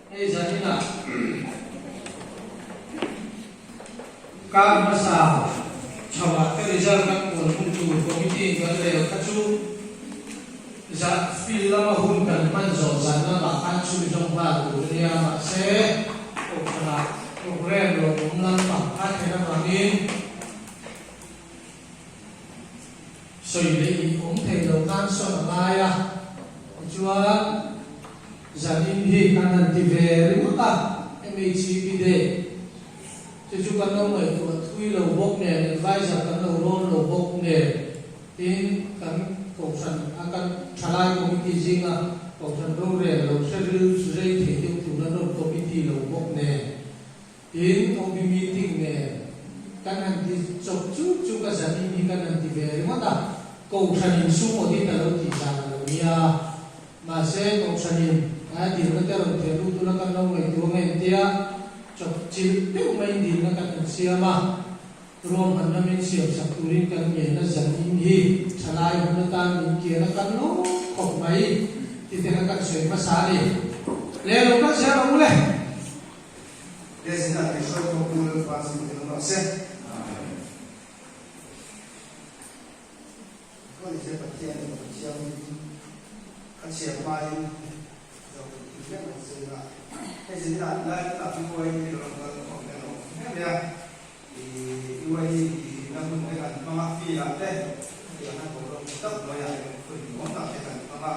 Hei zaninah kar hmasa chhoah te result kan puan hun tur committee in kan rel kha chu zan field lama hun kan hman zawh zan lamah khan chhunzawm nghal tur a nia mahse kohhranah programme lawmawm lampang a thlen avangin Sawi leh ih awm thei lo khan sawn a ngai a, tichuan zanin hi kan han ti ve ringawt a, MHEP Day chu chu kan lo ngaihtuah thui lo bawk nen, advisor kan lo rawn lo bawk nen, tin kan kohhran a kan thalai committee zinga kohhran rorel lo hre ril rei thei deuh tur an rawn committee lo bawk nen, Tin, OB meeting nen kan han ti chawp chuk chuk a, zanin hi kan han ti ve ringawt a, Kohhran in sum audit a lo tih zan a lo nia. Mahse, Kohhran in a dilna te rawn theh lut ula kan lo ngaihtuah nge tia chawp chilh deuh maiin dilna kan han siam a, ruahmanna min siam sak turin kan ngen a, zanin hi thalai hun atan min kian a kan lo khawp mai tite kha kan sawi hmasa a ni. Le lo kal zel ang u le. President Israel Pu Lalpa chu tel rawh se. Amen. Kawlise Pathian in Pathian a chhiar hmain zo ti vek ang se ila. Hei zin ah lai tak ah UID lo rawn kal khawm te an awm hle mai a. I UID i na hun te kan hmang a, field ah te hetiang a boruak tha tak hnuaiah eng hun nuam tak te kan hmang a.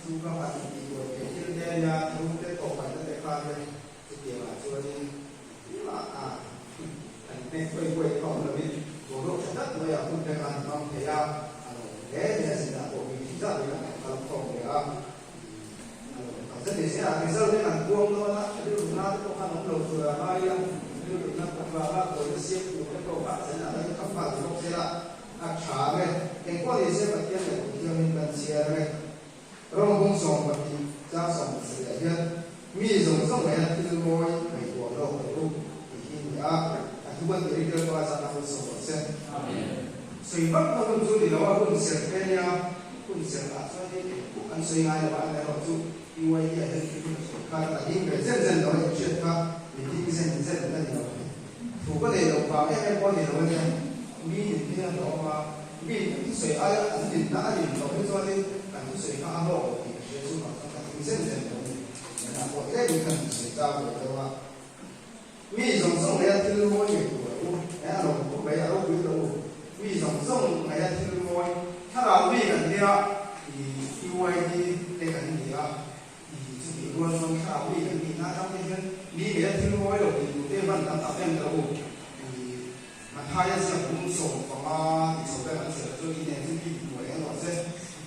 Chu ka han tihbuai theih thil te ania, thu te tawhkaina te kha te Chutiangah chuanin engmah a an hnek huai huai kha awm lovin boruak tha tak hnuaiah hun te khan hmang thei a, a lo awm hle mai a, zinah pawh mi tih zat in an kal khawm ve a, a lo awm tak zet ni. Zinah result te kan puang dawn a, rilru na te pawh khan awm lo tur a ngai a, rilru na tak vanga buaina siam tur te pawh kha zinah hian khap nghal ta bawk sela a tha ang e. Engpawh ni se Pathian leh Kuthiangin kan chhiar ang e. Rawng 12 chang 17 ah hian mi zawng zawng mai a thil mawi ngaihtuah lawk teh u tih hi a ni a, a thu kan tih retail pawh a zan a hun sawm rawh se. Sawi vak na hun chu ni lo a, hun serh te nia, hun serh ah chuan hei eng pawh kan sawi ngai lo a, amaherawh chu PYD ah hian thil hun a sawi kha ka ding ve zen zen lo a, inhriat kha mi ding zen zen ka ni lo a ni. Thu ka nei loh vang em em pawh a ni lo a nia, mi in hi a hlawm a, Mi an thusawi aia an dinna a rin loh hi chuanin kan thusawi kha a hlawk lo tih ka hria chu vang chuan ka thing zen zen lo a ni. Nangmah pawh tlem in kan thusawi chang ve deuh a. Mi zawng zawng ngaia thil mawi ngei tur a u, he a lo khawp mai a ropui lo u. Mi zawng zawng ngaia thil mawi, thlarau mi kan nia i UYD te kan ni a, i chutih rual chuan thlarau mi kan nihna atang te hian mi ngaia thil mawi lo tih tur te van tam tak em lo u. I Mathaia ziak bung 15 tih chho vel an chhiar chuan in eng chu mi hmuh eng rawh se.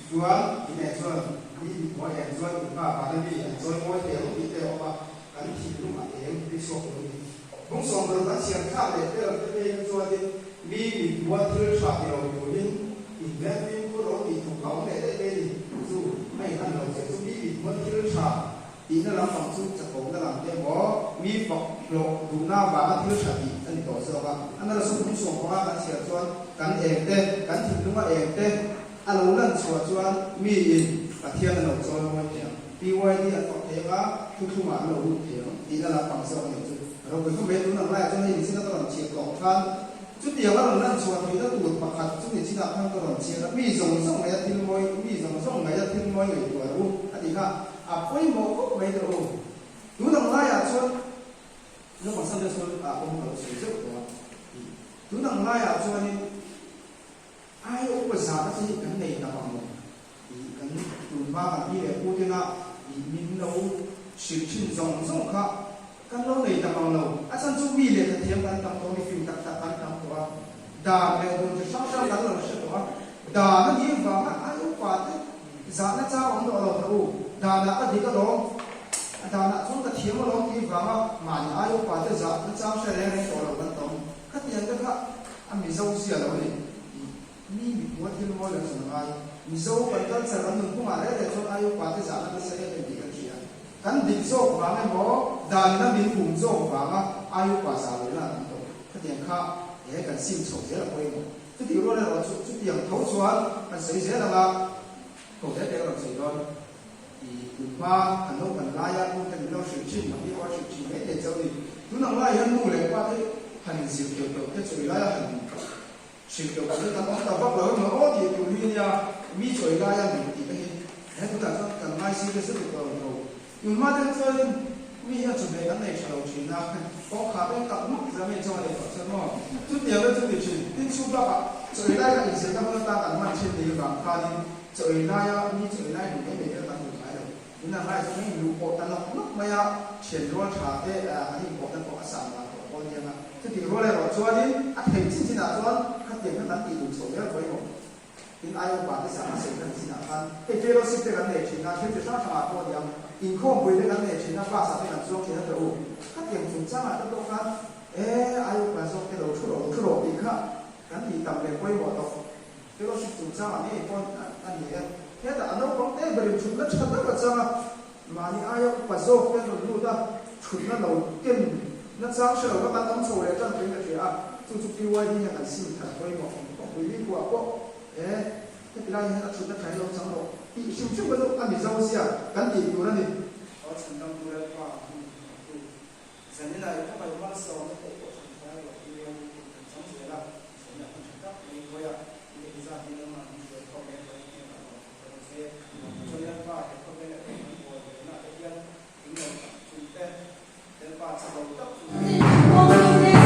Chuan in eng chuan mi hmuh eng chuan in pa vana mi an chawi mawi thei ang tih te a awm a, kan thinlung a eng ri chhuak lo ni. Bung 60 an chhiar thlak leh vel te phei kha chuanin mi mithmuha thil tha ti lo turin in veng fimkhur rawh tih thu kha awm leh daih mai a ni. Chu a in an lo che chu mi mithmuha thil tha Tihna lampang chu chakawmna lam te emaw, mi fak hlawh duhna vanga thil tha tih a ni tawh zawk a. A nala sum hmung 15 kan chhiar chuan kan eng te, kan thinlunga eng te a lo lan chhuah chuan miin Pathian a lo chawi mawi thei ang, PYD an fak thei ang a, thuthlungah an lo lut thei ang tihna lampang zawk a nih chu. Ropui kha mai tun ang laiah chuan hei nichin a ka rawn chhiar tawh khan chutiang a rawn lan chhuah theihna tur pakhat chu nichinah khan ka rawn chhiar a, mi zawng zawng ngaih a thil mawi, mi zawng zawng ngaih a thil mawi ngaihtuah rawh u a ti kha. A pawimawh khawp mai tawh u. Tun ang laiah chuan naupang Sunday School ah pawh ka lo sawi zeuh tawh a. Tun ang laiah chuanin ai upa zahna chu kan nei tak ang maw? Kan tun hma kan pi leh pu tena min lo hrilh thin zawng zawng kha kan lo nei tak ang lo. A chhan chu mi lehkha thiam kan tam tawh a, mi fing tak tak kan tam tawh a, dan leh dun chi hrang hrang kan lo hre tawh a. Dan a nih vanga ai upa te Zahna chau awm tawh lo teh u, danah ka dik alawm, a danah chuan ka thiam alawm tih vanga mahni ai upa te zahna chau hre reng reng tawh lo kan tawm. Khatiang te kha a Mizo zia lo a ni. Mi mipua thil mawi lo chuan a ngai. Mizo kan culture kan nunphungah reng reng chuan ai upa te zahna nasa em em tih kan hria. Kan dik zawk vang emaw danna min hum zawk vanga ai upa zah lohna a tam tawh. Khatiang kha he kan sim chhoh zel a pawimawh. Chutih rual erawh chu chutiang tho chuan kan sawi zel ang a, tho hle te ka rawn sawi dawn. I tun hma kan naupan laia nu te min lo hrilh thin, mahni pawh a hrilh thin mai thei chauh a ni. Tun ang lai hian nu leh pa te han inzir keuh keuh te chawi laia han hrilh keuh keuh te kan awm ta vak lo emaw aw tih tur hi nia mi chawi laia min tih te hi he tunah chuan kan ngai serious lutuk tawh lo tho. Tun hma te chuanin mi hian chawhmeh kan nei tha lo thin a, kawngkhar te tak mak zam ei chaw a nei tawh chuan maw chutiang te chu ni thin. Tin chhung bakah chawi lai kha inzirna hun atan kan hman thin ni vang khanin Chaw ei laia mi chaw ei lai hmu mai mai kha kan hmu ngai lo. Tuna ngai chu hei luh pawh ta nawk nawk mai a, thian rual tha te an inpawh na pawh a sang vang tawh pawh a niang a. Chutih rual erawh chuanin a theih chin chinah chuan khatiang kha kan tih duh chhoh zel pawimawh. Tin ai upa te zah a sawi kha ni chinah khan hei fellowship te kan nei thin a, thil chi hrang hrangah pawh a niang, inkhawmpui te kan nei thin a, bus ah te kan chuang thin a tawh u. Khatiang chungchangah te pawh khan e ai upa zawk te lo thu rawh lo thu rawh tih kha kan tih tam leh pawimawh tawh. Fellowship chungchangah ngei pawn a ni e. Hetah a naupang te berin thutna tha tak a chang a, mahni aia upa zawk te an rawn lut a, thutna lo ken na chang hre lo kha kan awm chho leh tan tuin ka hria a, chu chu PYD hian an sim that pawimawh khawpui li kuah pawh e, heti lai hian a thutna tha hi lo chang rawh tih hrim hrim kha chu a mizo zia kan tih tur a ni. Aw chhandam tu Lalpa hun hmuh tu Zaninah i khawngaih malsawmna te pawh hran tlai rawh ti rual in kum kan chang zel a, zaninah hun tha tak mai hruai a, i leh zat hi lalma min hruai khawp leh hruai hnen ah lawm ka rawn che. Chuan Lalpa he khawvel a eng an bawl ve na te hian tling lo tak chung te, Lalpa chak lo tak chung te,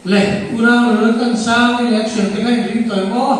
Le, unau lo kan sang i leh thiante kha in ring tawh em aw?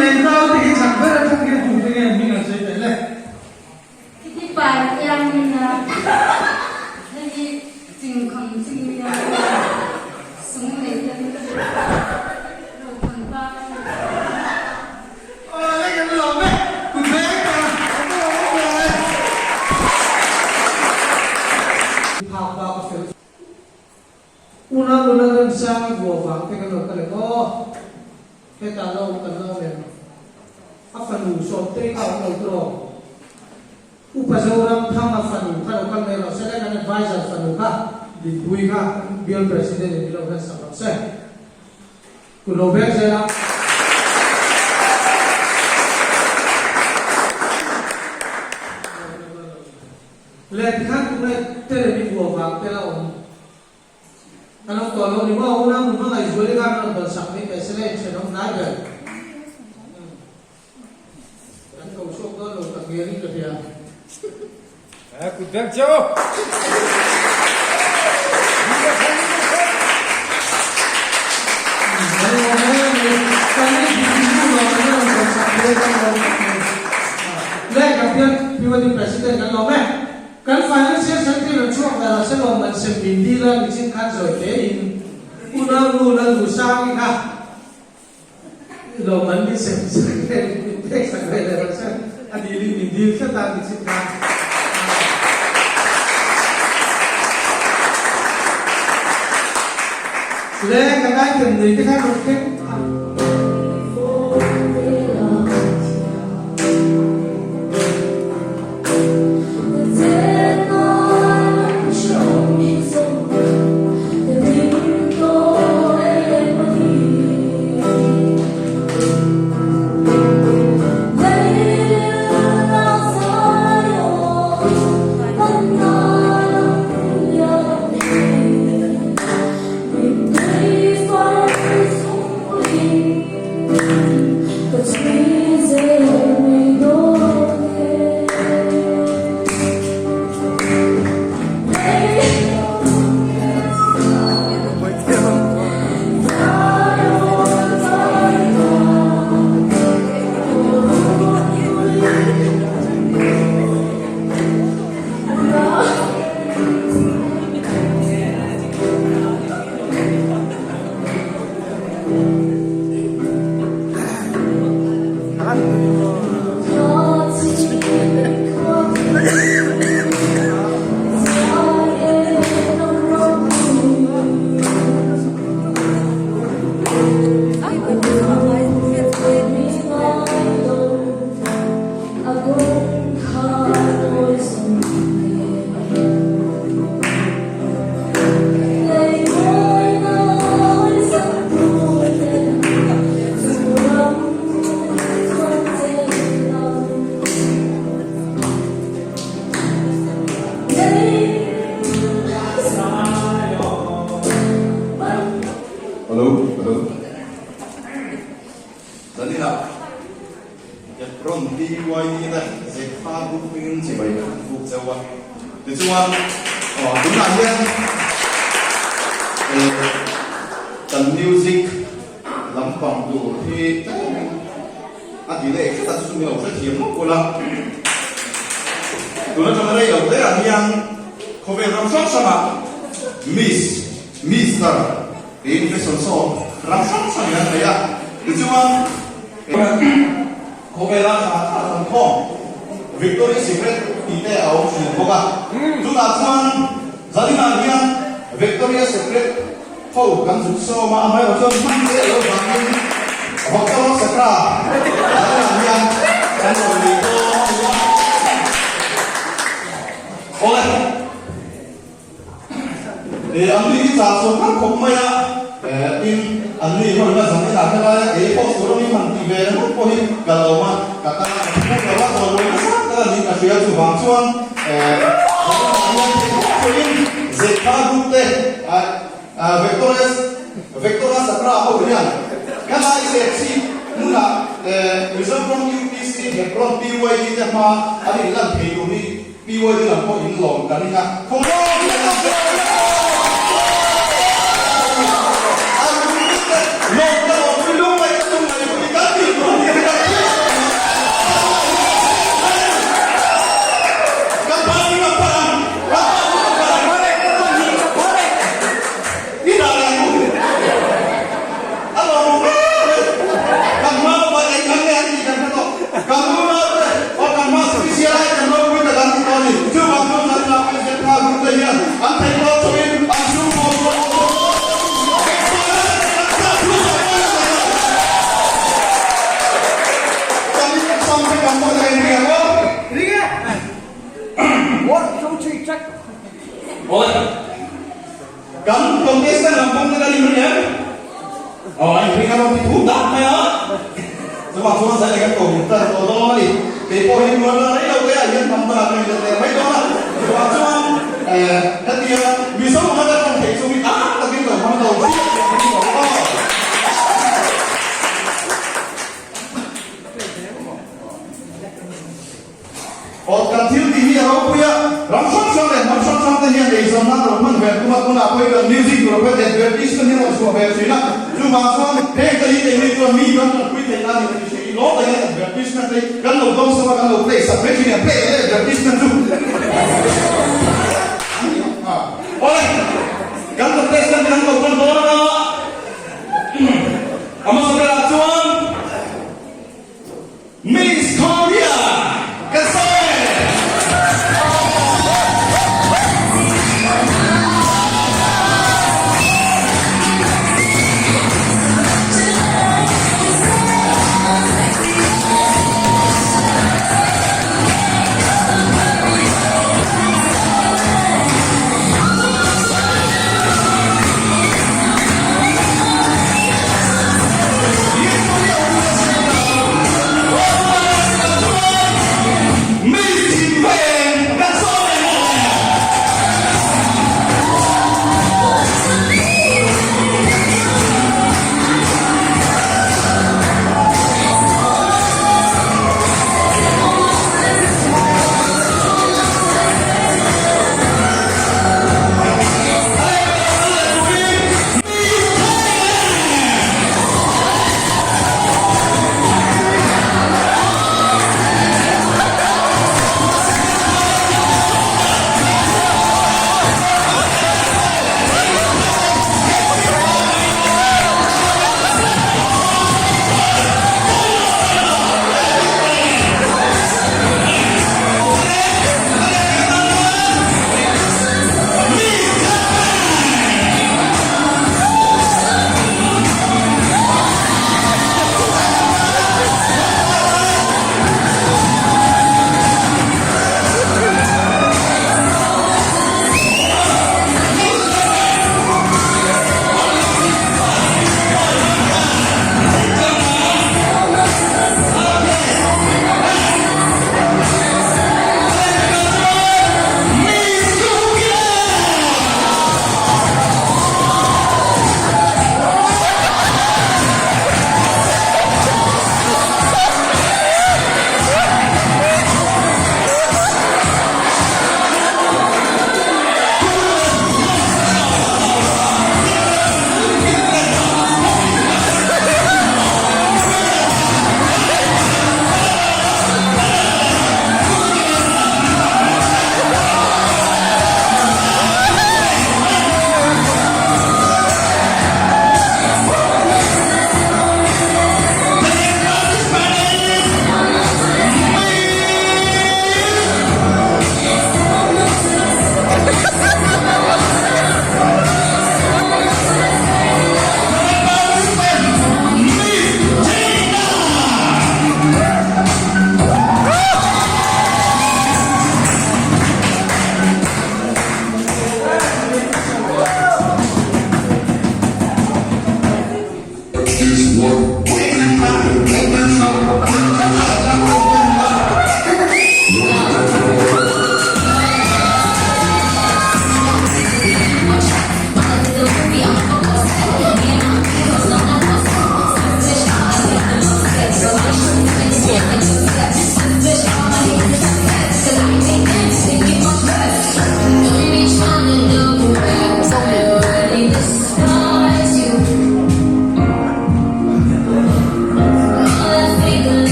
leh nau te hi chak ber atang hian tute nge an hming an sawi theih le? Hiti pai piang nia, hei hi chingkham ching nia, sung nei te ro khan pa a ni. Aw le kan lawm e, kut veng ta kan lawm e. Phak bak a fel. Unau nula Remsang i vuah vang te kan lo kal em aw? Hetah lo kan la awm em? A fanu Sawmtei kha awm lo tawh. Upa Zoram Thang a fanu kha lo kal mai rawh se le, kan advisor fanu kha Dinpuii kha bial president in min lo hlansak rawh se. Kut lo vek zel a. Leh tikhan tunge Teremi vuah vang te la awm kan awm tawh lo ni maw? Unau nu hmangaih zuali khan rawn dawn sak mai teh se le inthenawm hnai ber. Kan ko chhuak dawn lo tak ngialin ka hria. Kut beng chiau. Le kan pian PYD President kan lawm e. Kan Financial Secretary rawn chhuak ve lo se lawm man sem min dil a nichin khan zawi te in unau nu Lalduhsangi kha lawm an min sem sak ve min pek sak ve leh lo se a dil in min dil tlat a nichin khan. Le kan item nei te khan rawn thleng a. Hello, hello. Zanina, Hebron PYD te Zekha group hmingin chibai kan buk cheu a. Tichuan, tunah hian kan music lampang tur hi tlemin a delay hret a, chu chu min lo hrethiam ngawt ula. Tun atanga rei lo te ah hian khawvel ram hrang hrangah Miss, Mister tiin fashion show ram hrang hrangin an nei a. Tichuan, Khawvela tha tha thlan khawm Victoria Secret tih te a awm thin bawk a. Chutah chuan Zaninah hian Victoria Secret ho kan zuk sawm a, amaherawh chuan hman te a lo vangin Victoria Sakra Zaninah hian kan rawn nei dawn a ni a. Awle. An ni hi chah chhuah khat khawp mai a, tin an ni ho ina zan inah helaia kei pawh tur ami han tih ve ringawt pawh hi ka lo awm a, ka tan a ka phur lo a, chawi nasa tak a niin ka hria chuvang chuan zan inah hian thei khawp khawin Zepha group te Vectores Vectora Sakra ho hian helai Serchhip hmunah Mizoram UPC Hebron PYD te hma an inlan thei tur hi PYD lam pawh in lawm ka ring a, thawmhnaw hi a awm lawm ka lawm pui lung mai ka tum mai pui kan tih tur a ni. Awle. Kan contestant lampang te kan inring em? Aw a inring a rawn ti thu dak mai a. Chuvang chuan zai leh kan ko hmu tan tawh dawn a ni. Kei pawh hi nuam la rei lo te ah hian hnam dangah ka inlet leh mai dawn a. Chuvang chuan eh hetia Mizo anga ka tawng theih chu mi tam takin lo hmang lo chiah chiah hi ni lo aw. Awt kan thil tih hi a ropui a, ram hrang hrang leh hnam hrang hrang te hian eizawn nan rawn hman ve tum a, tunah pawhin kan music tur pawhin advertisement hi rawn chhuah ve thin a, chuvang chuan heng te hi keini chuan mi kan tanpui theih nan in ti i lawm takin advertisement te hi kan lo dawng sawm a, kan lo play sak mai thin a, play leh advertisement chu Awle, kan contestant kan lo tan dawn a, a hmasa berah chuan. Miss Korea ka sawi e!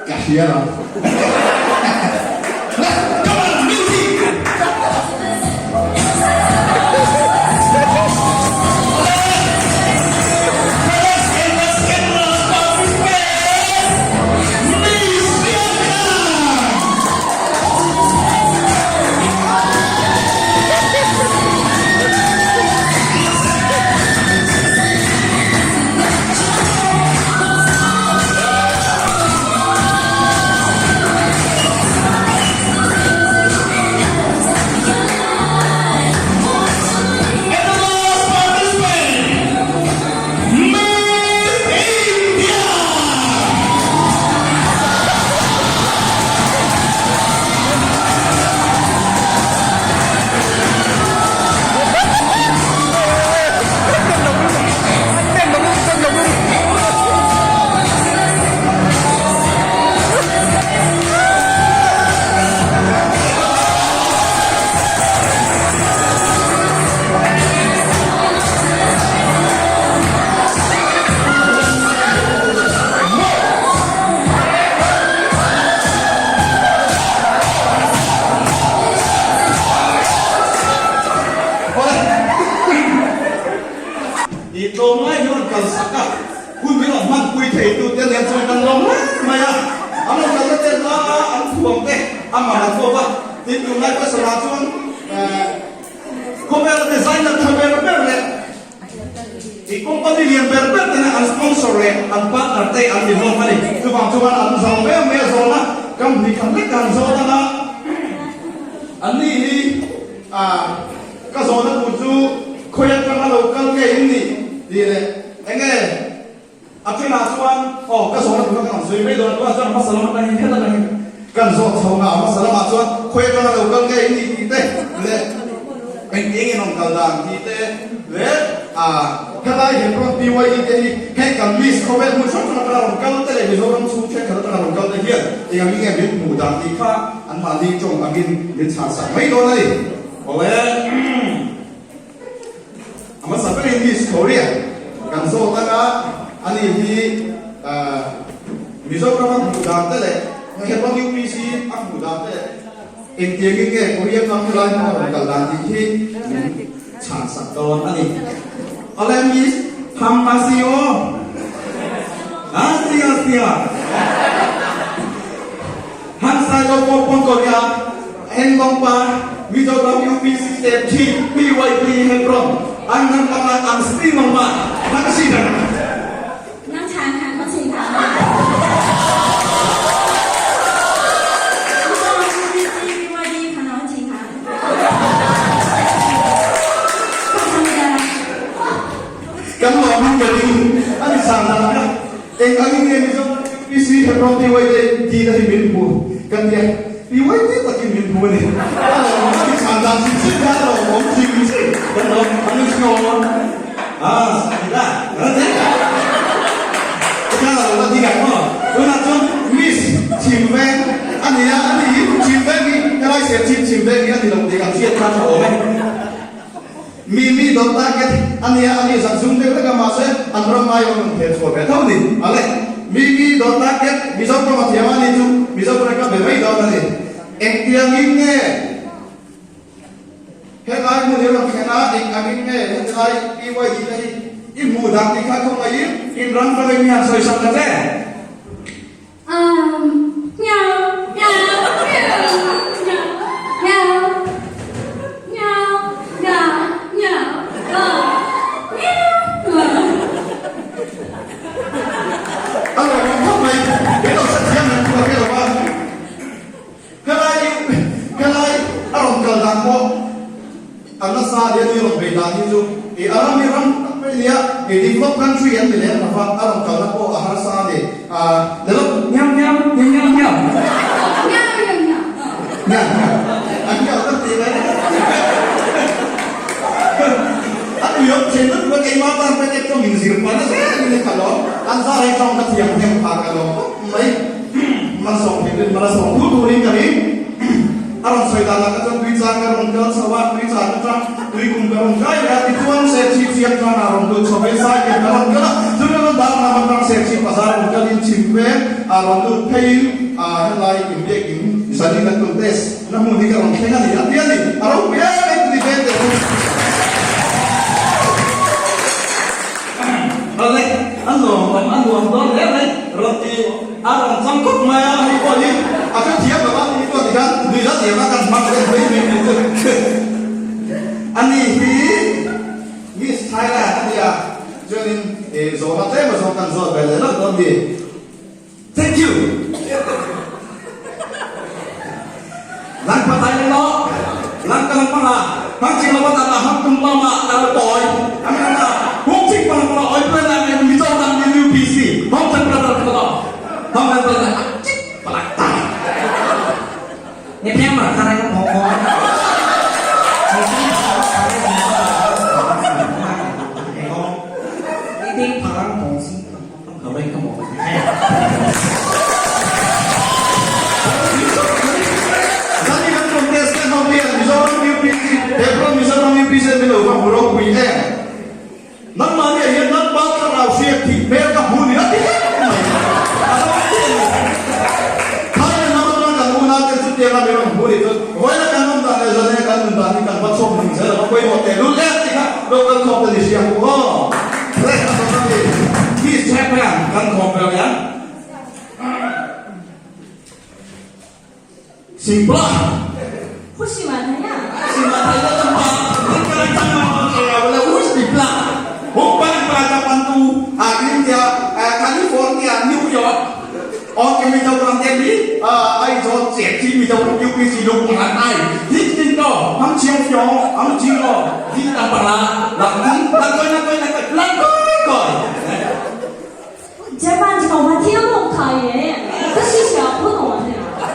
Ka hria lo. Come on, music! I tlawmngai hi rawn kal sak a, hun min rawn hmanpui thei tu te nen chuan kan lawm hle mai a. An rawn kalna te hla a, an thuam te a man a thawk a. Tin, tunlai pasarah chuan khawvela designer tha ber ber leh i company lian ber ber te nen an sponsor leh an partner te an ni hlawm a ni. Chuvang chuan an zo mai mai a zawn a, company khat lek an zawn anga anni hi Ka zawhna tur chu khawi atanga lo kal nge in nih tih leh enge a thenah chuan aw ka zawhna tur kha ka rawn sawi mai dawn a tunah chuan a hmasa lam atangin heta tangin kan zawh chho nga a hmasa lamah chuan khawi atanga lo kal nge in nih tih te leh eng eng in rawn kal dan tih te leh a helai Hebron PYE te hi hei kan list khawvel hmun hrang hrang atanga rawn kal te leh Mizoram chhung thenkhat atanga rawn kal te hian eng angin nge min hmuh dan tih kha anmahni tawng angin min chhan sak mai dawn a ni. Awle a hmasa berin Miss Korea kan zawt anga ani hi Mizoram a hmuh dan te leh Hebron UPC a hmuh dan te leh engtiangin nge Korea ram helai hmanga rawn kal dan tih hi min chhan sak dawn a ni. Awle Miss Hammasio Asia Asia Han Sailo pawh pawn Korea Henglong pa Mizoram UPC te Thi PYP Hebron an nan lam ah an si mang ma han si dan. Nang chhan han ma chin tha ma. Mizoram UPC PYD kha nang chin tha. Kan lawm in ka ring a ni sang dan kha eng angin nge Mizoram UPC Hebron PYD te hi min hmu kan tia. PYD takin min hmu a ni. A lawmawm a ni chhan dan chin chin kha a lawmawm chin chin kan lawm an ni thin a ila kan ti ka lo la ti ang maw tunah chuan miss chim veng a ni a ani hi chim veng hi helai ser chim chim veng hi a ni lo tih kan hriat kha tha awm e. Mi mi dawt target a nia a ni zak zum deuh vek a mahse an ram ngai awm an hmel chhuah ve tho ni a le. Mi mi dawt target Mizo tawng a thiam a ni chu Mizo tawng ka be mai dawn a ni. Engtiangin nge helai hmun hi rawn thlen a engangin nge hetilai PYD te hi i hmuh dan tih kha khawngaihin in ram tawngin mi han sawi sak ta che. Um, meow, meow, meow, meow, meow, meow, meow, meow, oh, meow. A lawmawm khawp mai, kei lo hrethiam reng chu ka hre lo va, helai helai a rawn kal dan pawh a nasa hle a ni, rawn bei dan hi chu i a ram hi ram tak mai a nia, i develop country an ni lem lo va, a rawn kalna pawh a harsa a ni, develop. Miau miau miau miau miau. Miau miau miau. Miau miau a miau ka ti mai. A tuiawm thin lutuk a keimah tan pek ek chu min zir pah nasa em in ka lawm, an zar hi tawng ka thiam hnem phah ka lawm khawp mai. Malsawm thin rin malsawm thu turin ka ring. A rawn sawi dan ah kha chuan tui chang ka rawn kal chho a, tui chang atang tui kum ka rawn kai leh a, tichuan Serchhip siam chuan a rawn lut chho ve sai ken ka rawn kal a, chumi rawn dar lam atang Serchhip bazar rawn kal in chhim veng a rawn lut phei in helai inbiak in zanin kan contest na hmun hi ka rawn thleng a ni a ti a ni, a ropui em em tih vel teh chu. Awle, a nuam awm a nuam dawn hle mai rawn ti a rawn chang khawp mai a, hei pawh hi a hre thiam lo a, ni pawh tikhan nui la thiam a kan hmang vel mai mai mai chu a ni hi Miss Thailand a nia chuanin zawhna tlem a zawng kan zawt ve leh lo dawn ni. Thank you. Lang patay na lo. Lang ka lang mga. Hang ching lo ta na hang tum pa ma na lo toy. Ang na hong ching pa na oi pa na ni mi chong na ni new PC. Hong chang pa na lo. Hong na pa na chik pa la ta. Ni piang ma ka na ko ko. Ni ding parang kong sing Zani kan contest te ho hian Mizoram UPC Hebron Mizoram UPC an ni lo va hmu ropui em? Nangmahni ah hian Lalpa thlarau hriat thih hmel ka hmu ni a ti hlek mai. A lo ti a ni. Thailand lam atang kan unau te chutiang a mi rawn hmu nih chuan vawiina kan awm dan leh zane kan nun dan hi kan va chhawk ning zel a va pawimawh tehlul em tih kha local khawp te ni hria hmu aw. Simpla. 不喜欢他呀。喜欢他要怎么？你跟他讲嘛，哎呀，我来五十啦。我帮大家帮助啊，India, California, New York. 我叫你做人哋呢，啊，爱做姐姐，你做 UPC 六万爱，你知道，他们超强，他们超哦，你当不啦？那那个那个那个那个个。这班长我听不懂耶，这是小不懂的。我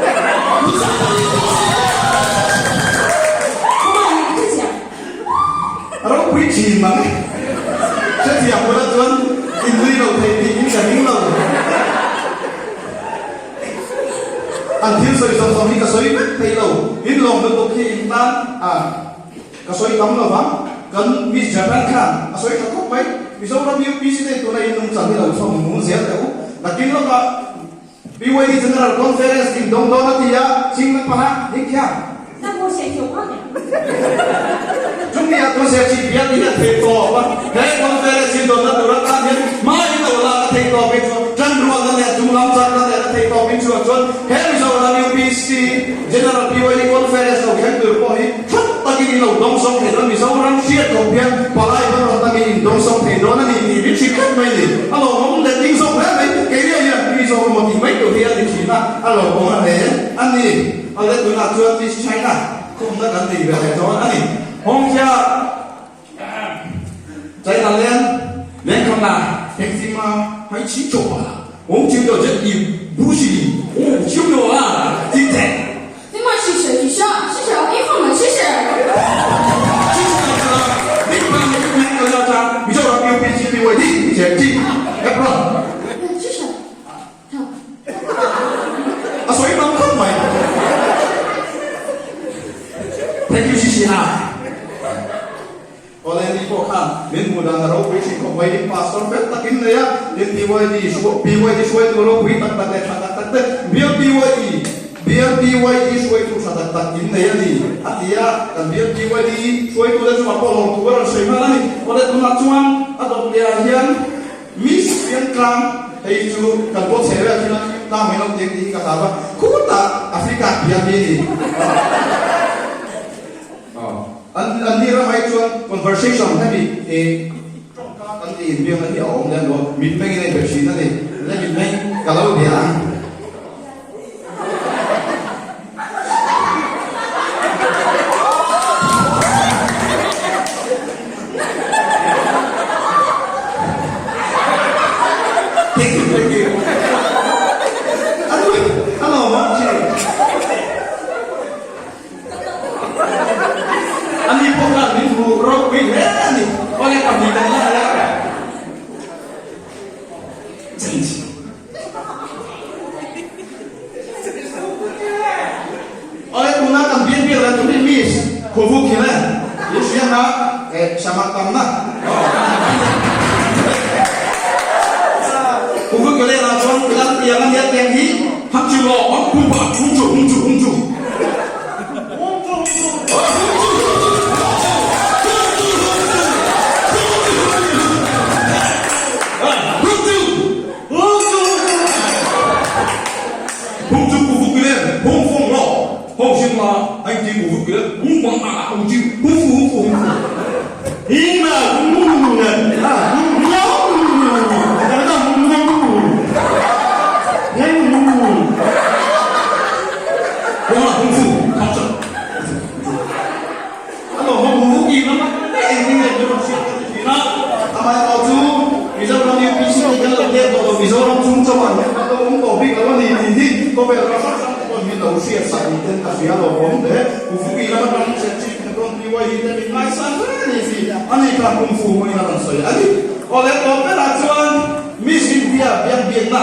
马上就讲。 Ropui thin mang e. Hrethiam bulah chuan inlui lo thei tih in ka ring lo. An thil sawi zawng zawng hi ka sawi vek thei lo. In lawm lutuk hi in tan a ka sawi tam lo vang. Kan Miss Japan khan a sawi tha khawp mai. Mizoram UPC te tuna in nungchang hi lo chhawm nung zel teh u. Nakin lawkah BYD General Conference in dawng dawn a ti a, ching na panga dik hian. Chumi ah chuan Serchhip bial in a thei tawp a, he Conference in dawnna tur atan hian hma in lo lak a thei tawp in chuan tanrualna leh chunglam chakna leh a thei tawp in chuan chuan he Mizoram UPC General BYD Conference lo thleng tur pawh hi that takin in lo dawngsawng thei dawn Mizoram hriat khawp hian palai ban rawn takin in dawngsawng thei dawn a ni tih min hrilh tlat mai a ni. A lawmawm leh ding zawk hle mai. Keini hian tui zawk emaw tih mai tur hi a ni thin a, a lawmawm a hle a ni. Awle tunah chuan Miss China khawmna kan nei ve leh dawn a ni. Hong Kia China Len Len Kham Na Heng Chi Ma Hai Chi Chok Pa Hong Chiu Dao Zhen Yi Bu Xi Li Hong Chiu Dao A Jin Zhen 你们是谁？是谁？是谁？你好吗？是谁？是谁？好。 A sawi tam khawp mai. Thank you Sisi ha. Awle ni pawh khan min hmuh dan a ropui thin khawp mai in pastor fel takin nei a, tin PYD PYD hruaitu ropui tak tak leh tha tak tak te bial PYD bial PYD hruaitu tha tak tak in nei a ni a ti a, kan bial PYD hruaitu te chungah pawh lawmthu a rawn sawi nghal a ni. Awle tunah chuan a dawt leh ah hian Miss Piantlang hei chu kan pawh chhe vel thil a tlang mai lo tih ang tih hi ka hlau a, khutah Africa bial hi a ni. An an ni ramah hi chuan conversation hemi ih tawngka kan tih inbiakna hi a awm lem lo, mitmengin a inbe thin a ni. Le mitmeng ka lo bia ang. Thank you, thank you. A lawm thin. Ani pawh khan min hmu ropui hle a ni. Awle ka hmui kan la la. Awle tuna kan bial bial la tuni miss khuvu khil e i hria na e samak tam na. Khuvu khil e la chuan lan piang a nia tiang hi ham chu law hong hung pa hung chu hung chu hung chu. A lawmawm hu hu in a mak daih engtin nge min rawn hriat ka ti thin a, amaherawh chu Mizoram UPC nih kan lo let tawh lo, Mizoram chung chauh ah hian kan lo awm tawh bik lo a ni tih hi khawvel ram hrang hrang te pawhin min lo hriat sak ni ten ka hria lawmawm hle. Pu Fuki lam atang Churchill te rawn PY te min ngaisang hle a ni tih a ni kha Kung Fu hmangin a rawn sawi a ni. Awle tawp berah chuan Miss India biak biakna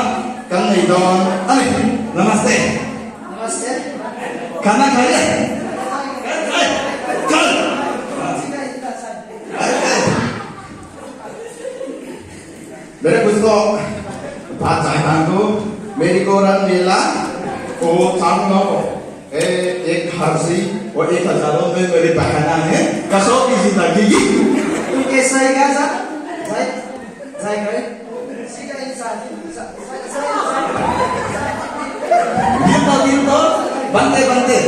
kan nei dawn a ni. Namaste. Namaste. Khana khai le. Khai. Chal. मेरे कुछ तो बात चाहे तो मेरी को रन मिला वो चाहूंगा ए एक हर्षी और एक हजारों में मेरी बहना है कसो की जिंदगी की कैसा है क्या जा जाए जाए करे सीखा इंसान जाए Dito, dito, bante, bante.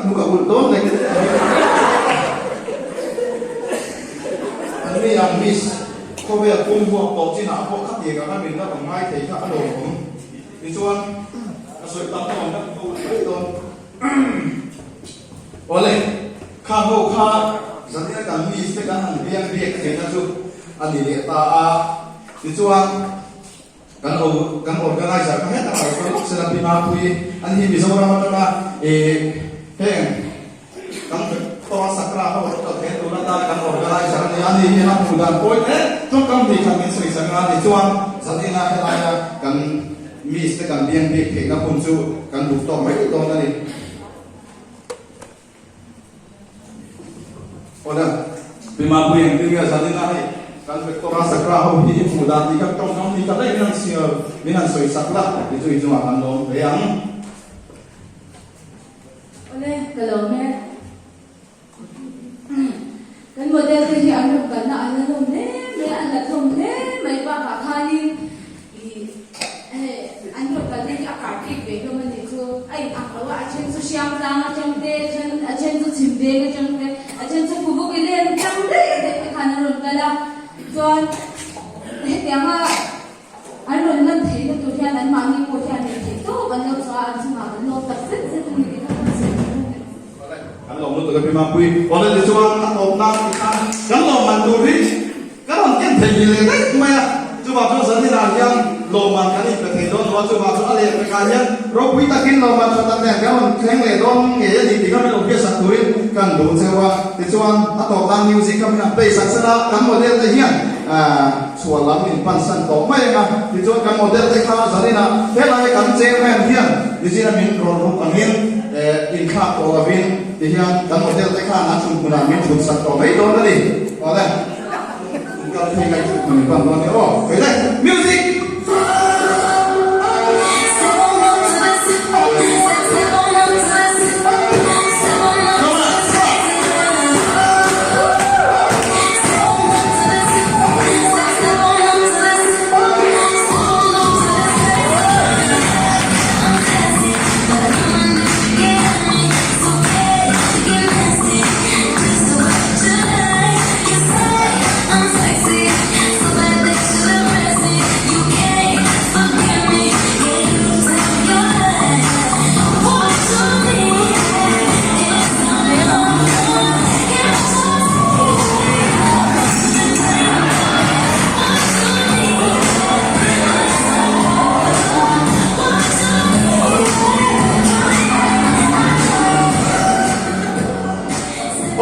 hnuk a ulh dawn lek lek mai. An ni ang Miss, khawvel pum huap tawh chinah pawh khatiang anga min la rawn ngai thei kha a lawmawm. Tichuan, ka sawi tam tawh ang ka hnuk a ulh mai dawn. Awle, kha ho kha zanina kan Miss te kan han biang biak theihna chu a ni leh ta a. Tichuan, Kan kan organizer kha hetah a rawn lawk sela Pi Mapui an hi Mizoram atanga ih heng kan Victor Sakra ho rawn kal thei tur atan kan organizer a ni a ni hian a hmuh dan pawi hle tawngkam hnih khat min sawi sak a ni chuan zanina helaia kan miss te kan biang bik theihna hun chu kan duh tawk mai dawn a ni. Awle, Pi Mapui engtin nge zanina hei kan Victora Sakra ho hi i hmuh dan tih kha tawngkam hnih khat daih min han siar min han sawi sak la ti chu i chungah kan lawm hle ang. Awle, ka lawm e. Kan model te hi an rawn kalna an la hlawm hle mai a, an la hlawm hle mai bakah khanin ih hei an rawn kalna hi a kartik ve hlawm a nih chu a in ang lo a, a then chu Hriangtlang atang te, a then a then chu Chhimveng atang te, a then chu Phubuk i len atang daih daih te khan an rawn kal a, chuan hetianga an rawn lan theihna tur hian anmahni pawh hian neih theih tawp an lo chhuah a, an chungah kan lawm tak zet zet a ni tih kha kan sawi duh a ni. Kan lawm lutuk a Pi Mapui. Awle tichuan a tawp nan ti khan kan lawmman tur hi ka rawn ken thei ngil leh daih mai a. Chuvang chuan zaninah hian lawmman kan inpe thei dawn lo a, chuvang chuan a leh pekah hian ropui takin lawmman tha tak nen kan rawn thleng leh dawn ngei a ni tih kha min lo hriatsak turin kan duh cheu a. Tichuan a tawp nan music kha min han play sak sela, kan model te hian chhuah lam min pansan tawh mai ang a. Tichuan kan model te kha zaninah helai kan chairman hian nichina min rawn ruk angin, Inthlak tawh lovin tihian kan hotel te khan an chhun hmunah min chhun sak tawh mai dawn a ni. Awle, inkal phei ngai chhun hmun in pan dawn nia aw. Hei le, music!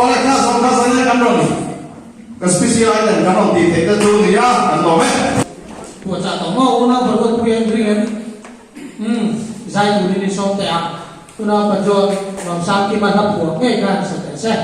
Awle kha zawng kha zanin kan rawn ka special island kan rawn tih theih te chu nia kan lawm e. Puahchah tawh maw unau Baruat pui an ring em? Umm zai turin i sawm teh ang. Unau Pajoa Lawmsangkima hla phuah ngei khan sa teh se.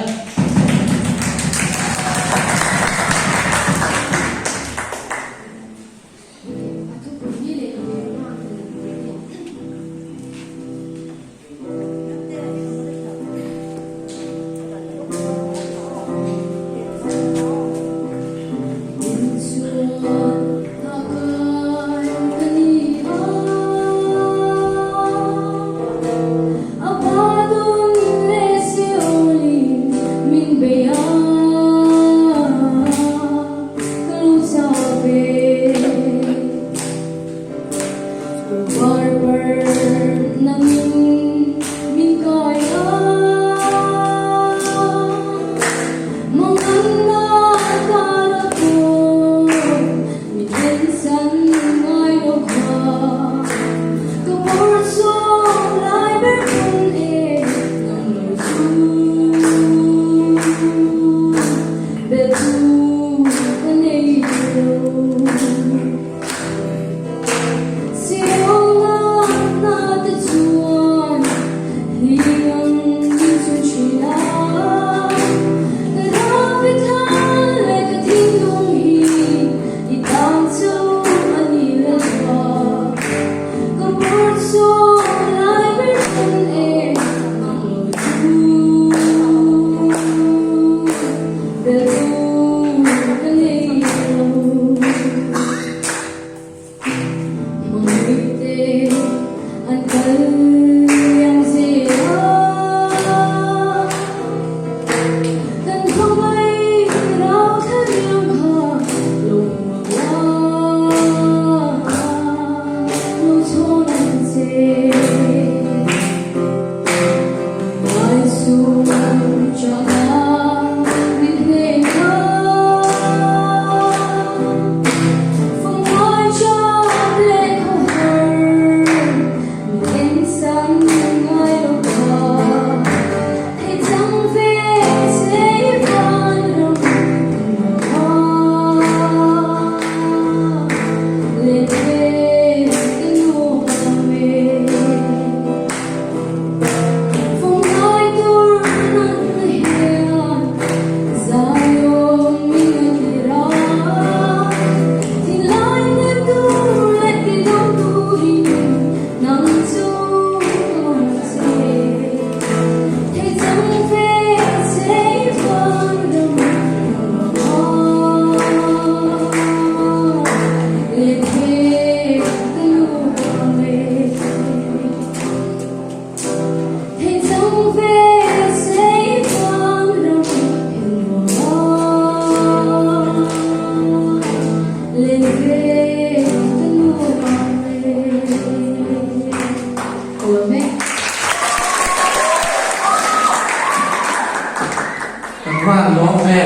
Kan van lawm ve.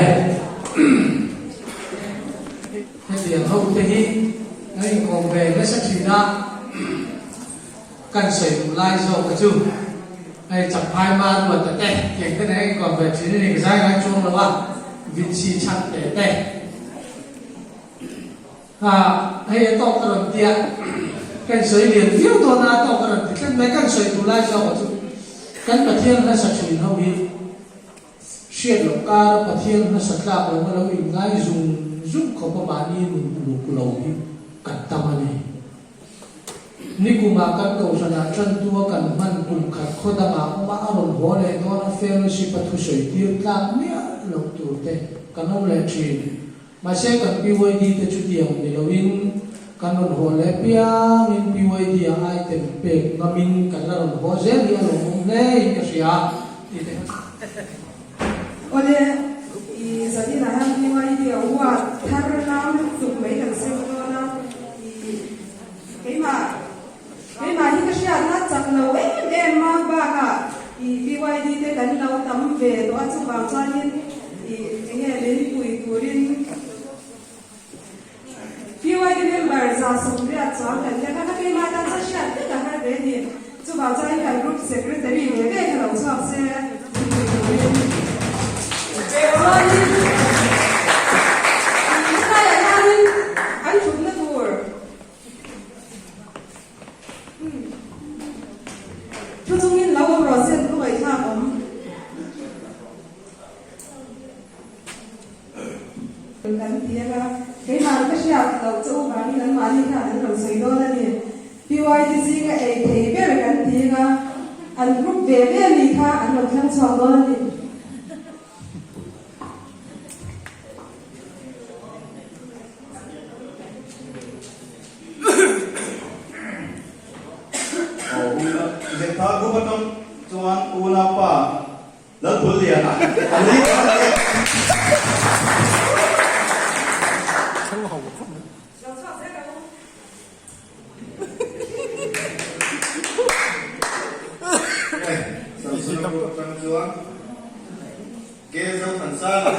Hetiang ho te hi kan inkawm ve nasa thin a, kan sawi duh lai zawk a chu hei Champhai ma ruat a te tiang te nen a inkawm ve thin a ni, ka zai ngai chuang lo a, Vincy Chhangte te. Kha hei a tawk ka rawn ti a, kan sawi lian viau dawn a, a tawk ka rawn ti tlat mai, kan sawi duh lai zawk a chu kan Pathian hmasa thin ho hi hriat loh kara Pathian hmasa tlak lo a lo inngai zung zung khawp a mahni nun uluk lo hi kan tam a ni. Nikumah kan kohhranah tantua kan hman kum khat khaw dangah awm a, a rawn haw leh dawn a, fellowship a thusawi tir tlak miah loh tur te kan awm leh thin. Mahse kan PYD te chutiang ni loin kan rawn haw leh piangin PYD ah item pek ngamin kan la rawn haw zel hi a lawmawm hle in ka hria tih te. Awle, i zaninah hian PYD a uat thar lam lutuk mai kan sem dawn a, i keimah keimah hi ka hriatna chak lo em em a, bakah i PYD te kan lo tam ve tawh a, chuvang chuanin i enge min pui turin PYD member 180 chuang kan nia kha, ka keimah tan chuan hriat vek a har ve a ni. Chuvang chuan kan group secretary ve ve kha lo chhuak se min pui turin. Chuanin helaiah hianin an thutna tur thu chungin lo awm rawh se an khawngaihthlak awm. Kan ti a, keimah ka hriat loh chu vangin anmahni khan an rawn sawi dawn a ni. PYD zinga ei thei ber kan ti a, an group ve ve mi kha an rawn thlang chhuak dawn a ni. Lehkha group atang chuan unaupa Lalpulliana a ni a ni. Samsung group atang chuan Ke Zothansanga.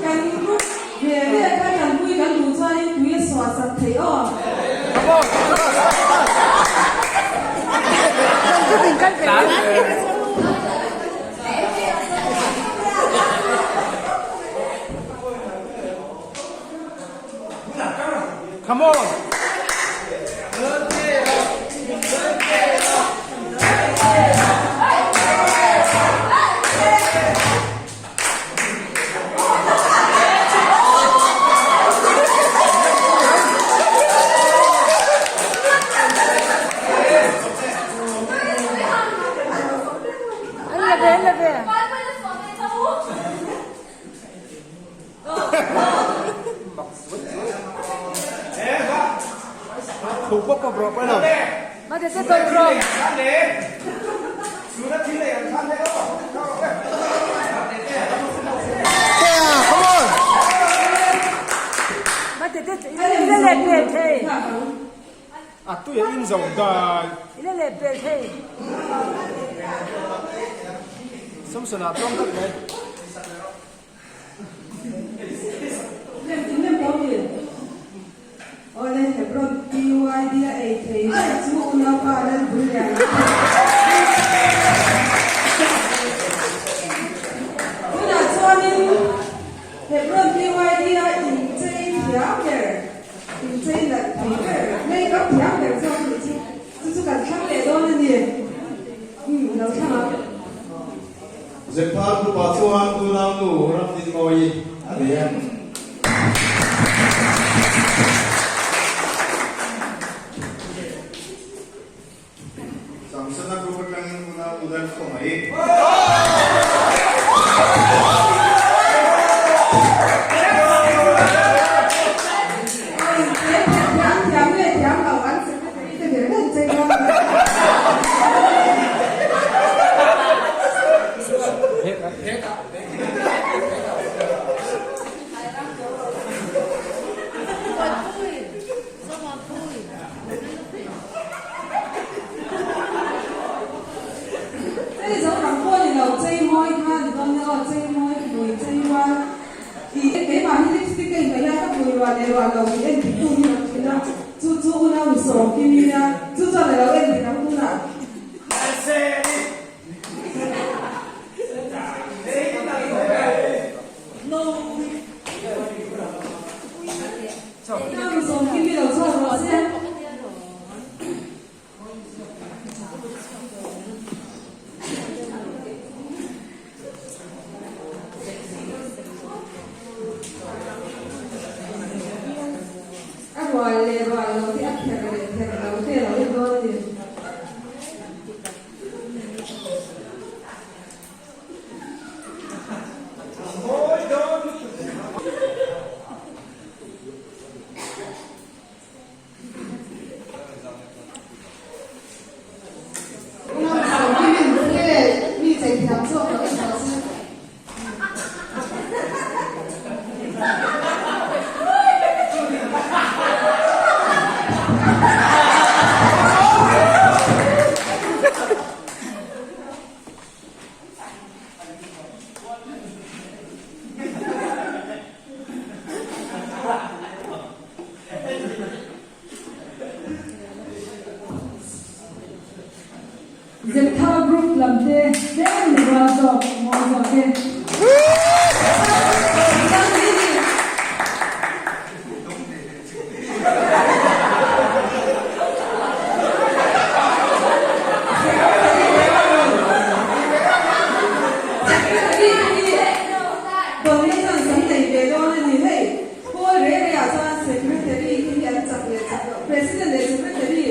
Kan group ve ve kha tanpui kan duh chuanin tui a suah sak theih aw. Awle Hebron PYD a ei thei ber chu unaupa Lalbulliana a ni. Tunah chuanin Hebron PYD a inchei thiam ber, inchei nalh thei ber, makeup thiam ber zawk nih chu chu chu kan thlang leh dawn a ni. Umm lo thlang ang. Zepthar Group-ah chuan unaunu Ramdinmawii a ni e. Samsona Group atangin unaunu Lalkhawmai. Hei zo ram pawh ni lo chei mawi kha ni dawn nia aw chei mawi hmui chei rual tih e keimah hi lipstick ka inhmeh a ka hmui rual leh rual lo tih en dik tu hi ram thin a chu chu unau ni sawm kim nia chu chuan a lo en dik ang tunah. Unau ni sawm kim i lo chhuak rawh se. A rual leh rual lo te a kher leh kher lo te a lo en dawn a ni. Zeptha group lam te tlem ni rual zawk mawi zawk e. Paul re re ah chuan Secretary te hi an chak leh chak loh, President leh Secretary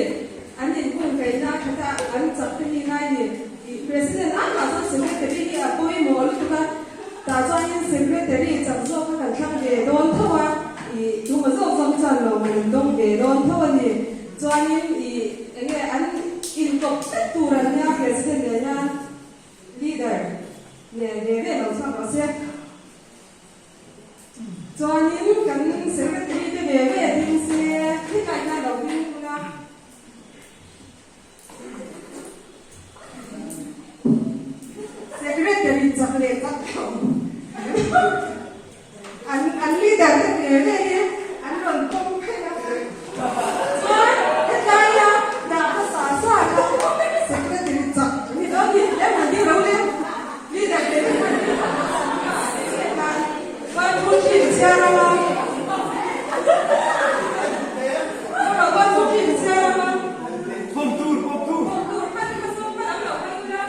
an inkung kaihna khat a an chak te hi ngai ni. Ih President an mah chuan Secretary hi a pawimawh lutuk a, tah chuanin Secretary chak zawk kha kan thlang ve dawn tho a, ih tuma zawk zawk hi chuan lawmman an dawng ve dawn tho a ni. Chuanin ih enge an inkawp tlat tur an nia President nen hian Leader nen ve ve lo chhuak rawh se. Chuanin kan secretary te ve ve ding se hrilai hian lo ding ula. Secretary chak leh chak lo an an leader te ve ve hi an rawn pawm phei a. Chuan helaia dah hmasa sa kha secretary chak ni dawn ni em han ding lo le. Leader te ve han ding One two three ka chhiar ang a. One two three ka chhiar ang a. Pawm tur, pawm tur. Pawm tur, hman ka zawng hman ang lo hman ula.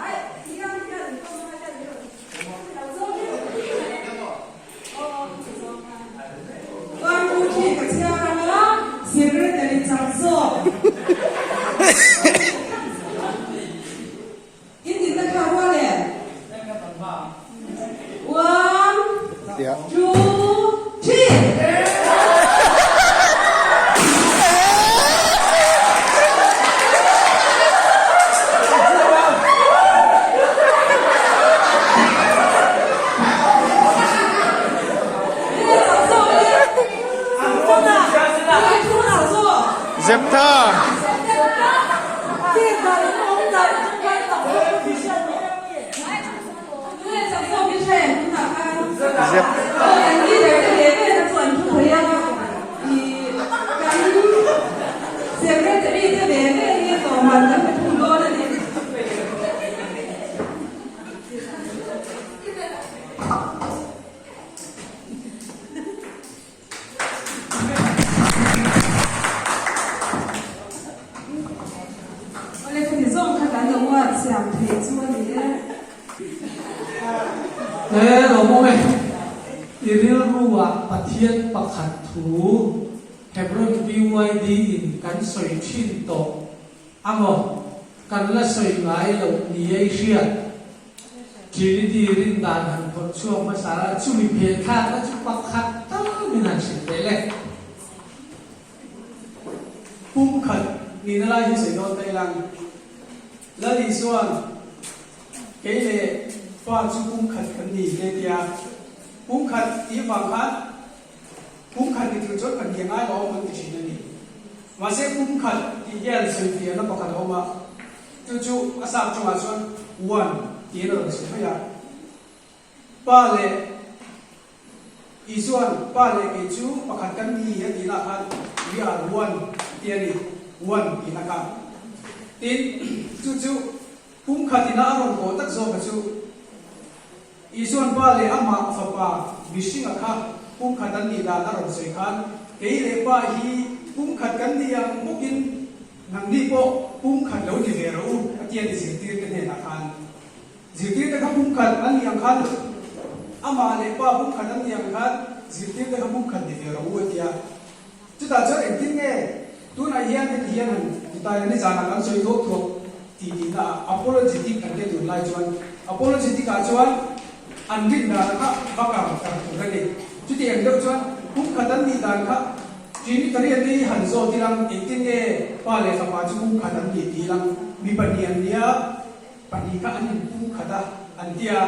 Ai, hian hian an pawm a hian hian. Lo zawng hi. Aw, ka zawng kha. E lawmawm e, i rilruah Pathian pakhat thu Hebron BYD in kan sawi thin tawh amaw kan la sawi ngai loh ni ei hriat Trinity rin dan han phawrh chhuak hmasa la chumi phen thlakna chu pakhat tal min han hrilh ve le. Pum khat nihna lai hi sawi dawn ta ilang. Lal Isuan, Kei leh Pa chu pum khat kan ni hle tia. Pum khat tih vang khan pum khat ni tur chuan pahnih a ngai lo awm an ti thin a ni. Mahse pum khat tih hian sawifiahna pakhat a awm a, chu chu a sap tawngah chuan one tiin a rawn sawi mai a. Pa leh Isuan, Pa leh kei chu pakhat kan ni a tih lah khan we are one ti a ni, one tihna kha. Tin, chu chu pum khatina a rawn kawh tak zawka chu Isuan Pa leh amah Fapa mihringa kha pum khat an nih dan a rawn sawi khan kei leh Pa hi pum khat kan ni ang bawkin nangni pawh pum khat lo ni ve rawh u a ti a ni zirtirte hnenah khan. Zirtirte kha pumkhat an nih ang khan amah leh pa pumkhat an nih ang khan zirtirte kha pumkhat ni ve rawh u a ti a. Chutah chuan engtin nge tunah hian heti hian han ti ta ila nizanah kan sawi thuak thuak tih tihna ah apologetic kan tia tunlai chuan apologetic ah chuan an rin dan kha va kang kar tur a ni. Chuti ang deuh chuan pumkhat an nih dan kha Trinitarian te hi han zawt ilang engtin nge pa leh fapa chu pumkhat an nih tih ilang mi pahnih an nia. Pahnih kha an inpum khat a, an ti a.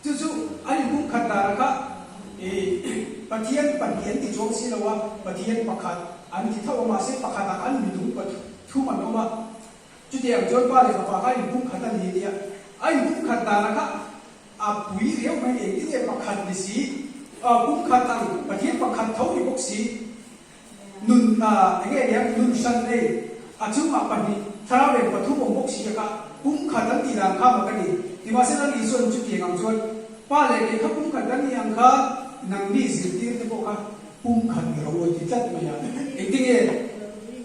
Chu chu an inpum khat danah kha ih Pathian pahnih an ti chuang si lo a, Pathian pakhat an ti tho a, mahse pakhatah khan minung pathum an awm a. Chutiang chuan Pa leh Fapa kha an inpum khat a ni a ti a. A inpum khat danah kha a pui riau mai ni, engtin nge pakhat ni si, pum khat ang Pathian pakhat tho ni bawk si. Nun eng nge nia nun hran nei a chungah pahnih thlarau lem pathum awm bawk si a kha pum khat an tih dan kha mak a ni. Nimahsela ni chuan chutiang ang chuan pa leh kei kha pum khat kan ni ang kha nangni zirtir te pawh kha pum khat ni rawh u a ti tlat mai a. Engtinge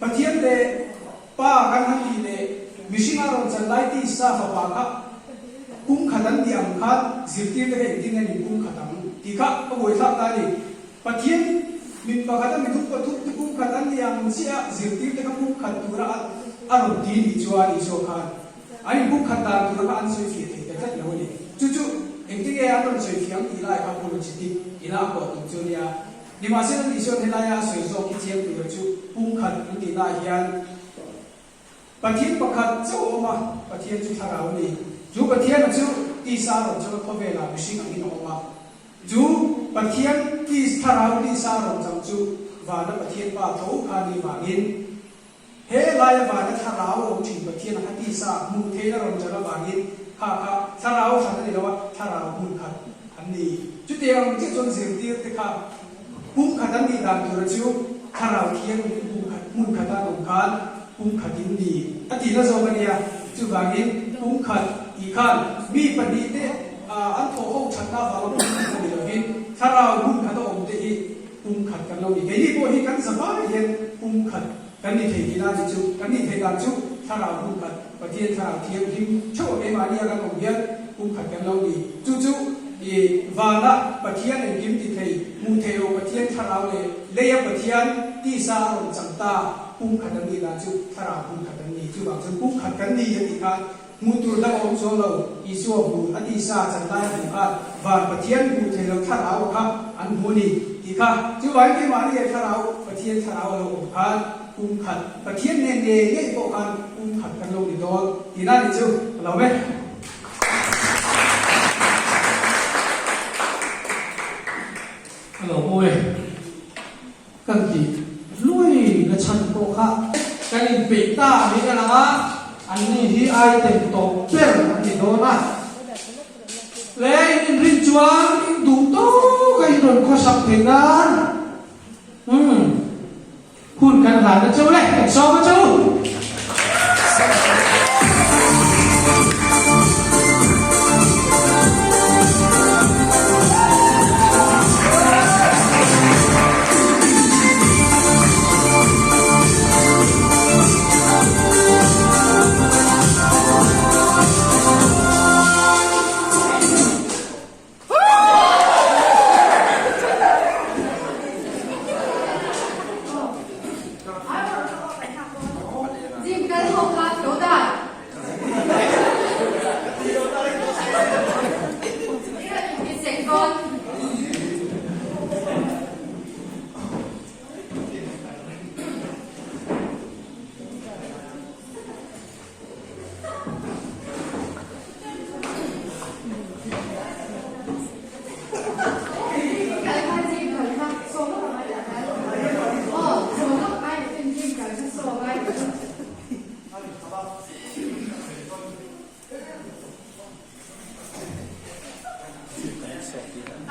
Pathian leh Pa kan han tih leh mihringa rawn chan lai tisa fapa kha pum khat an tih ang khan zirtir te kha engtinge min pum khat ang tih kha ka buaithlak ta a ni. Pathian mit pakhat a midum pathum te pum khat an ni ang chiah a, zirtir te kha pum khat tura a rawn ti nih chuan Isua khan an in pum khat dan tura kha an sawi fiah thei ta tlat lo a ni. Chu chu engtinge an rawn sawi fiah ang tih lai kha apologetic ina a kuah tum chu a nia. Nimahsela ni chuan helaia a sawi zawk hi chiang tura chu pum khat an tih lai hian Pathian pakhat chauh a awm a, Pathian chu thlarau a ni. Chu Pathiana chu tisa a rawn chang a, khawvelah mihring angin a awm a. Chu Pathian tis thlarau tisa a rawn chang chu vana Pathian Pa tho kha ni vangin, he laia vana thlarau a awm thin Pathian a kha tisa hmuh theihna rawn chan avangin kha kha thlarau hran a ni lo a, thlarau hmun khat an ni. Chutiang ang chiah chuan zirtir te kha pum khat an nih dan tura chu thlarau thianghlim pum khat hmun khat an awm khan pum khat in ni a tihna zawk a nia. Chuvangin pum khat tih khan mi pahnih te an thawh ho thatna avanga pum khat a ni lovin thlarau hmun khat a awm te hi pum khat kan lo ni. Keini pawh hi kan zavai hian pum khat kan ni thei tihna ni chu kan nih theih dan chu thlarau hmun khat Pathian thlarau thianghlim theuh a keimahni a kan awm hian pum khat kan lo ni. Chu chu i vana Pathian engkim ti thei hmuh theih loh Pathian thlarau leh leia Pathian tisa a rawn chang ta pum khat an nih dan chu thlarau hmun khat an ni. Chuvang chuan pum khat kan ni a tih khan Hmuh tur dang a awm chuang lo, Isua hmu a tisa chan lai a hmuh kha van Pathian hmuh thei lo thlarau a kha an hmu a ni tih kha chuvangin keimahni leh thlarau Pathian thlarau a lo awm khan kum khat Pathian nen ngei ngei pawh khan kum khat kan lo ni dawn tihna ni chu ka lo e. Ka lo mawi e. Kan tih lui na chhan pawh kha kan inpeih ta niin a lang a, anni hi item tawp ber an ni dawn a. Le in inrin chuan in duh tawk a in rawn khawsak thei nan umm hun kan hlan a cheu le, kan sawm a cheu.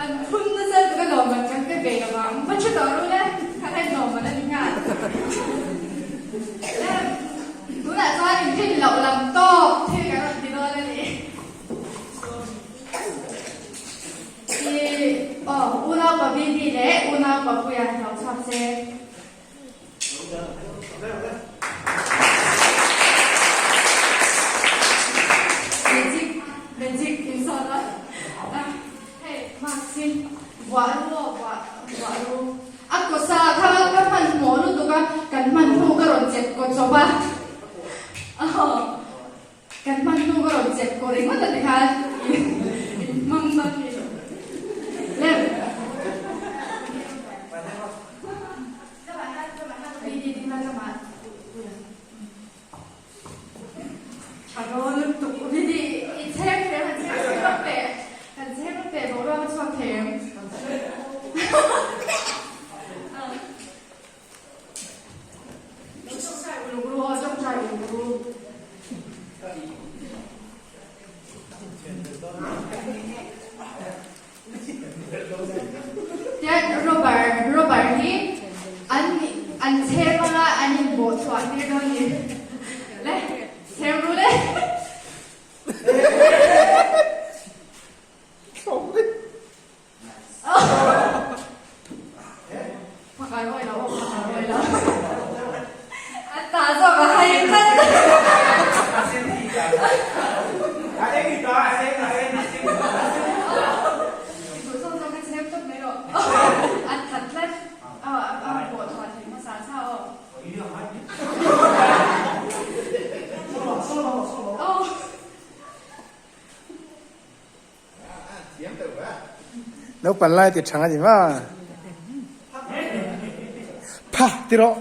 An phun nasa lutuk a lawmman kan pe ve lo vang. Va thu tawh ru le, kha khan lawmman a ni nghal. Le, tunah chuan inrin loh lam tawk thil kan rawn ti dawn a ni. I aw, unaupa Bibi leh unaupa Puia lo chhuak se. Magic magic in sawn a hei mask hi vuah ru aw vuah vuah ru a kaw sa kha ka hmanhmawh lutuk a kan hman hnu ka rawn chep kaw chawp a aw kan hman hnu ka rawn chep kaw ringawt a tikhan in hmang dawn ni lem. Tian Robber Robber hi an an chhem anga an inbawh chhuah tir dawn ni le chhem ru le. Pakar awi lo aw pakar awi lo. A ta zawk a hai tlat. Duh zawk zawk kha chhem tawp mai rawh. A that tlat. A bawh chhuah theih hmasa sa aw. Aw. Naupang lai ti thang a ni ma. Pha ti rawh.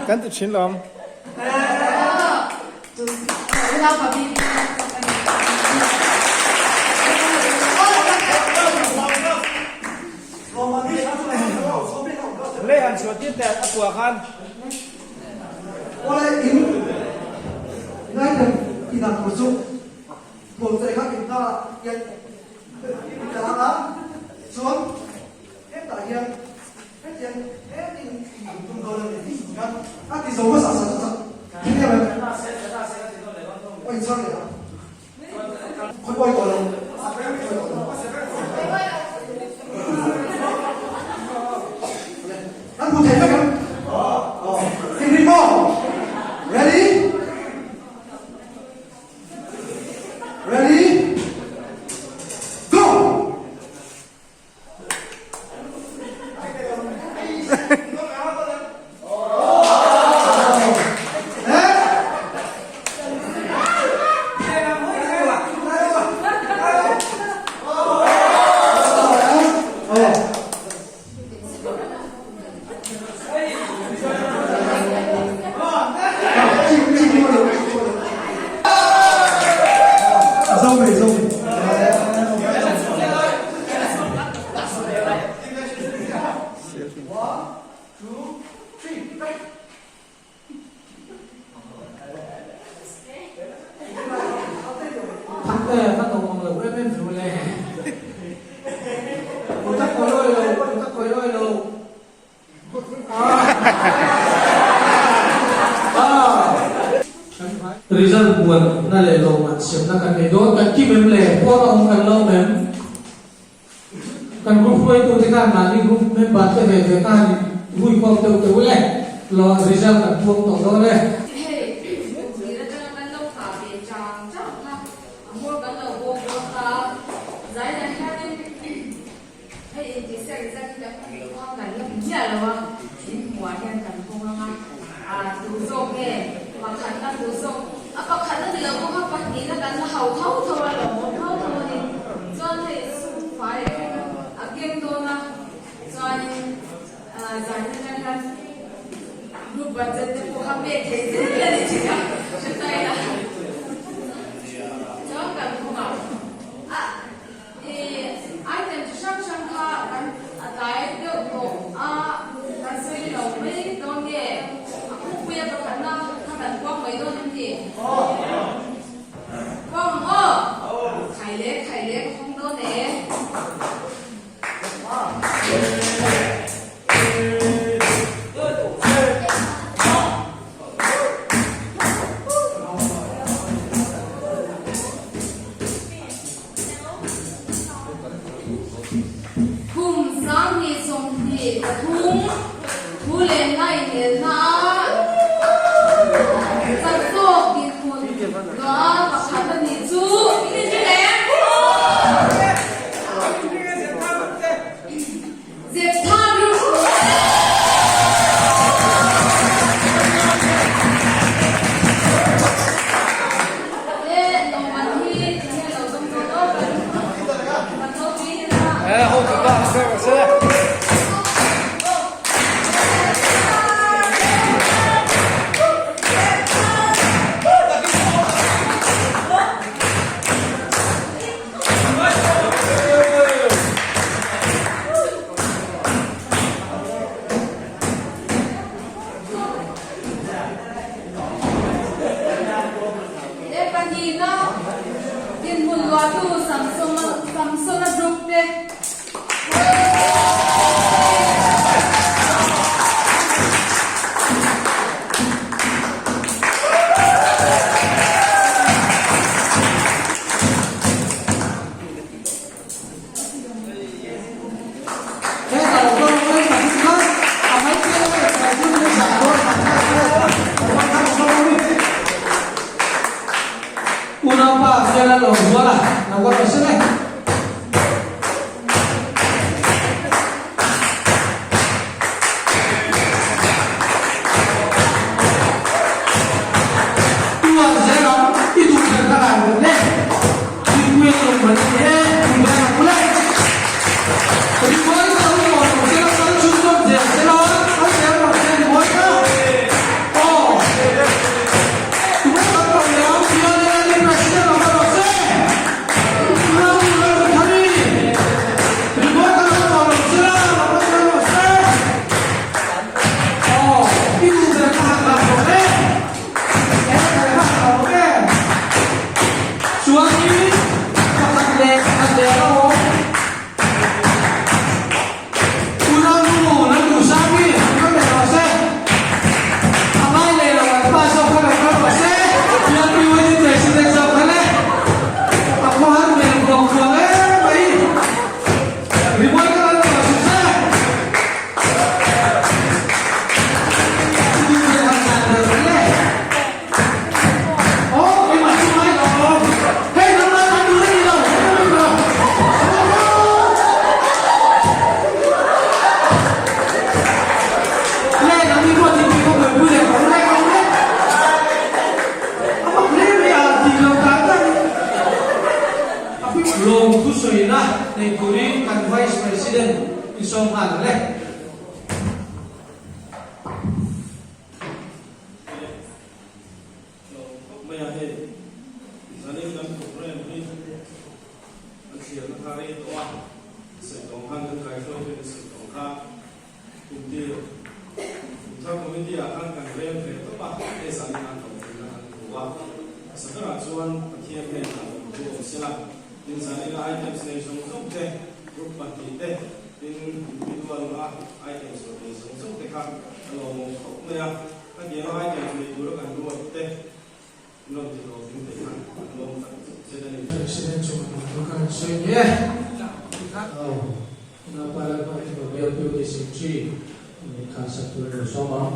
Kan ti thin lawm. Lei han chhuah tir teh a kuah khan. Awle in ngaidam inang tur chu. Thuamchei kha in hma hian in tlang a, chuan hetah hian hetiang hetin in tum dawn a ni khan a ti zo hmasa sa chu chak thil em em aw in chhar leh a khawi pawi tawh lo khawi tawh lo kan hmu thei vek em aw in ri maw ready Ready? Go! Thangte ka tawng ang lo em em chu le. Kut a kawi awi lo, kut a kawi awi lo. Result buan na leh lawm an siamna kan nei dawn kan kim em le? Pawn a awm kan lo awm em? Kan group hruaitute khan mahni group member te ve ve khan hui khawm deuh teh u le, lo result kan puang tawh dawn e. Hei, tir atanga kan lo nghah ve chang chang kha a hmawr kan lo bawk dawn ta. Zainah hianin hei intihsiak result hi kan puang kan la hmu miah lo a, in hmuhah hian kan hawng ang a, a duh zawk nge pakhatna duh zawk a pakhatna ni lo bawk a pahnihna kan la hau tho tho a lawmawm tho tho a ni. Chuan hei sum fai a keng dawn a, chuanin zan atang hian group budget te pawh kha pek theih zel a ni tih kha hre ta ila. Chuan kan kawngah a ih item chi hrang hrang kha kan a tlai deuh tawh a, kan sawi lo mai dawn nge a khawpuia pakhatna kha kan puang mai dawn em ni? Puang ang aw! Khai leh khai leh ka hawng dawn e. Kum 2023 thu leh hla inelna a chak zawk dinhmun luah a pakhat a nih chu Zeptha Group. E pahnihna dinhmun luahtu Samsona Group te. Unaupa Fela lo zual a, lo kal rawh se le. Tuan zel ang, i duh ber ka ngai lo le. Tuipui a lo man ni e, tui ber ang ule. Rimawi ka lo tawh lo sela, kal chhun zawm zel sela, kal zel rawh se rimawi ka. Aw. Tumah kan rawn leh ang, Pialel i president awm rawh se. A khawhar hmel kuang kuang em mai. Rimawi ka lan tawh suh se. Duh leh han dan ber le. Aw keimah chu ngai lo. Hei nangmah kan duh reng lo. Le nangni pawh thingpui khaw buaipui leh ka ru leh ka ru leh. Lawm thusawina nei turin kan Vice President i sawm nghal ang le. Lawm khawp mai a hei zanin kan program hi a thliarna kha rei tawh a, sawi tawng khan kan kaihruai te kan sawi tawng kha. Kum tir Kumthar Committee ah khan kan rel ve tawp a, hei zan in an lo thlen a kan hmu a. Hmasa berah chuan Pathian hnenah lo thu awm sela, tin zan ina items nei zawng zawng te, group pahnih te, tin individual a items rawn nei zawng zawng te kha a lawmawm khawp mai a. Khatianga items nei tura kan ruat te in rawn ti hlawhtling thei khan kan lawm tak zet a ni. President chu kan thu kha an sawi ni e. Aw, Unaupa Lalpa hi chu ka bialtu ni Secretary min khan sak turin lo sawm ang.